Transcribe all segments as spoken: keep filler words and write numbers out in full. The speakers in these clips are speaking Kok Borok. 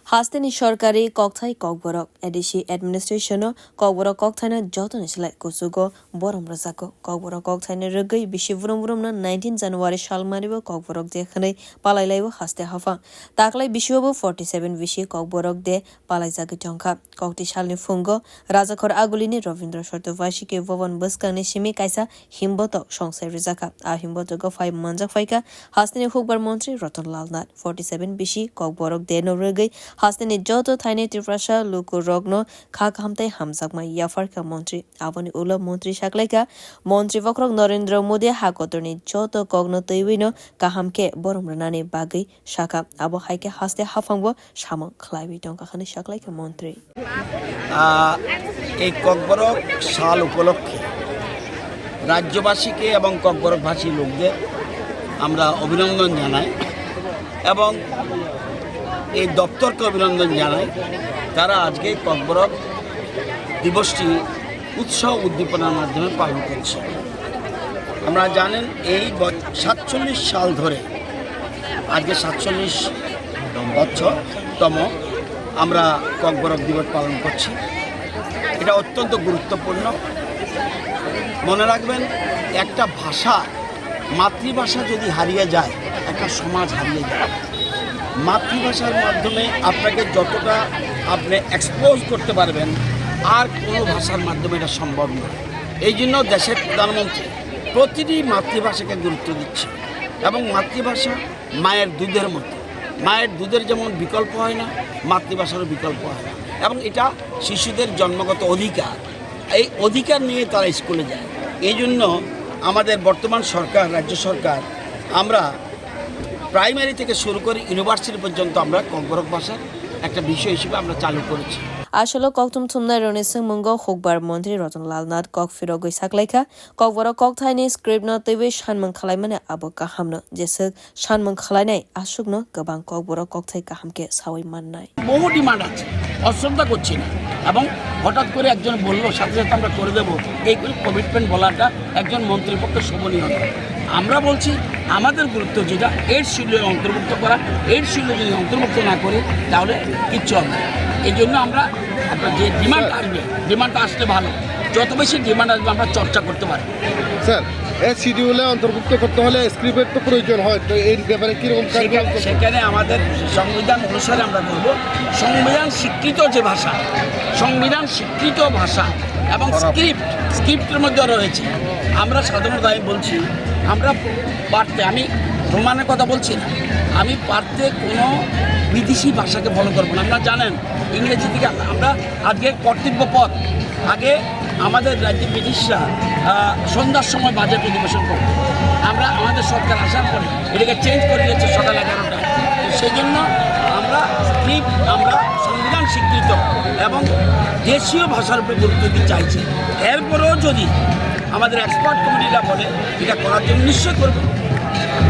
Hasteni sorkari kokthai Kokborok A D C administration-o Kokborok kokthaino jotoni slai kuchugo borom rwjago. Kokborok kokthaino rwgwi bisi brum brumno nineteen January salmaribo Kokborok de hwnwi palailaibo haste haphang. Taklai bisiobo forty seven bisi Kokborok de palaijagwi tongkha. Kokti salni phungo Rajakhor Agulini Robindra Chaturvasiki Bhavan bwskangni simi kaisa himbotok songsai rwjakha. A himbotogo phai manjak phaikha hasteni hukbar montri Ratan Lal Nath. Forty seven bisi Kokborok deno rwgwi hasteni joto thaini Tiprasa lukurokno kha kaham tei hamjakma yapharkha montri. Aboni ulo montri saklaikha, montri bokhorok Narendra Modi ha kotorni joto kokno twiwino kaham khe borom rwnani bagwi sakha. Abo hai khe haste haphangbo samung khlaiwi tongkha hwnwi saklaikha montri. আহ, এই ককবরক সাল উপলক্ষে রাজ্যবাসীকে এবং ককবরকভাষী লোকদের আমরা অভিনন্দন জানাই এবং এই দপ্তরকে অভিনন্দন জানাই। তারা আজকে ককবরক দিবসটি উৎসাহ উদ্দীপনার মাধ্যমে পালন করছে। আমরা জানেন, এই ব-, সাতচল্লিশ সাল ধরে, আজকে সাতচল্লিশ বছরতম আমরা ককবরক দিবস পালন করছি। এটা অত্যন্ত গুরুত্বপূর্ণ। মনে রাখবেন, একটা ভাষা, মাতৃভাষা যদি হারিয়ে যায়, একটা সমাজ হারিয়ে যায়। মাতৃভাষার মাধ্যমে আপনাকে যতটা আপনি এক্সপোজ করতে পারবেন, আর কোনো ভাষার মাধ্যমে এটা সম্ভব নয়। এই জন্য দেশের প্রধানমন্ত্রী প্রতিটি মাতৃভাষাকে গুরুত্ব দিচ্ছে এবং মাতৃভাষা মায়ের দুধের মতো। মায়ের দুধের যেমন বিকল্প হয় না, মাতৃভাষারও বিকল্প হয় না। এবং এটা শিশুদের জন্মগত অধিকার, এই অধিকার নিয়ে তারা স্কুলে যায়। এই জন্য আমাদের বর্তমান সরকার, রাজ্য সরকার, আমরা প্রাইমারি থেকে শুরু করে ইউনিভার্সিটি পর্যন্ত আমরা ককবরক ভাষার একটা বিষয় হিসেবে আমরা চালু করেছি। Asolo kokthum thumnai rokni swngmungo hukbar montri Ratan Lal Nath kok phirogwi saklaikha, Kokborok kokthaini script no twiwi sanmung khwlaimani abo kahamno, jeswk sanmung khwlainai aswkno kwbang Kokborok kokthai kaham khe sawi mannai. বহু ডিমান্ড আছে, অশ্রদ্ধা করছি না। এবং হঠাৎ করে একজন বলল, সাথে সাথে আমরা করে দেব, এই কমিটমেন্ট বলাটা একজন মন্ত্রীর পক্ষে শোভনীয় নয়। আমরা বলছি, আমাদের গুরুত্ব যেটা, এইট শিডিউলে অন্তর্ভুক্ত করা, এইট শিডিউলে যদি অন্তর্ভুক্ত না করি, তাহলে কিচ্ছু হবে না। এই জন্য আমরা আপনার যে ডিমান্ড আসবে, ডিমান্ডটা আসলে ভালো, যত বেশি ডিমান্ড আসবে, আমরা চর্চা করতে পারবো। স্যার, এই শিডিউলে অন্তর্ভুক্ত করতে হলে স্ক্রিপ্টের তো প্রয়োজন হয়, তো এই ব্যাপারে কিরকম কাজ সেখানে, চলছে? সেখানে আমাদের সংবিধান অনুসারে আমরা করব। সংবিধান স্বীকৃত যে ভাষা, সংবিধান স্বীকৃত ভাষা এবং স্ক্রিপ্ট, স্ক্রিপ্টের মধ্যে রয়েছে। আমরা সাধারণত, আমি বলছি, আমরা পারতে, আমি রোমানের কথা বলছি না, আমি পারতে কোনো বিদেশি ভাষাকে ফলো করবো না। আপনারা জানেন, ইংরেজি থেকে আমরা আজকে কর্তব্য পথ, আগে আমাদের রাজ্যে ব্রিটিশরা, আহ, সন্ধ্যার সময় বাজেট অধিবেশন করত। আমরা, আমাদের সরকার আসার পরে এটাকে চেঞ্জ করে দিয়েছে সকাল এগারোটায়। তো সেই জন্য আমরা স্ক্রিপ্ট, আমরা সংবিধান স্বীকৃত এবং দেশীয় ভাষার উপরে গুরুত্ব দিতে চাইছি। এরপরেও যদি আমাদের এক্সপার্ট কমিটিরা বলে, এটা করার জন্য নিশ্চয় করবো।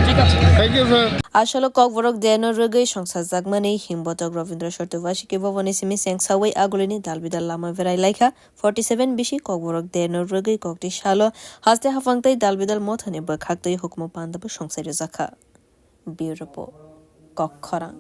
ঠিক আছে। Thank you, sir. Asolo Kokborok deno rwgwi songsajakmani himbotok Robindra Chaturvasiki Bhavanni simi chengsawi agulini dalbidal lama berai laikha. Forty seven bisi Kokborok deno rwgwi kokti salo haste haphang tei dalbidal mothani bwkhak tei hukumu pandabo songsai rwjakha. Bureau Report, Kokkhorang.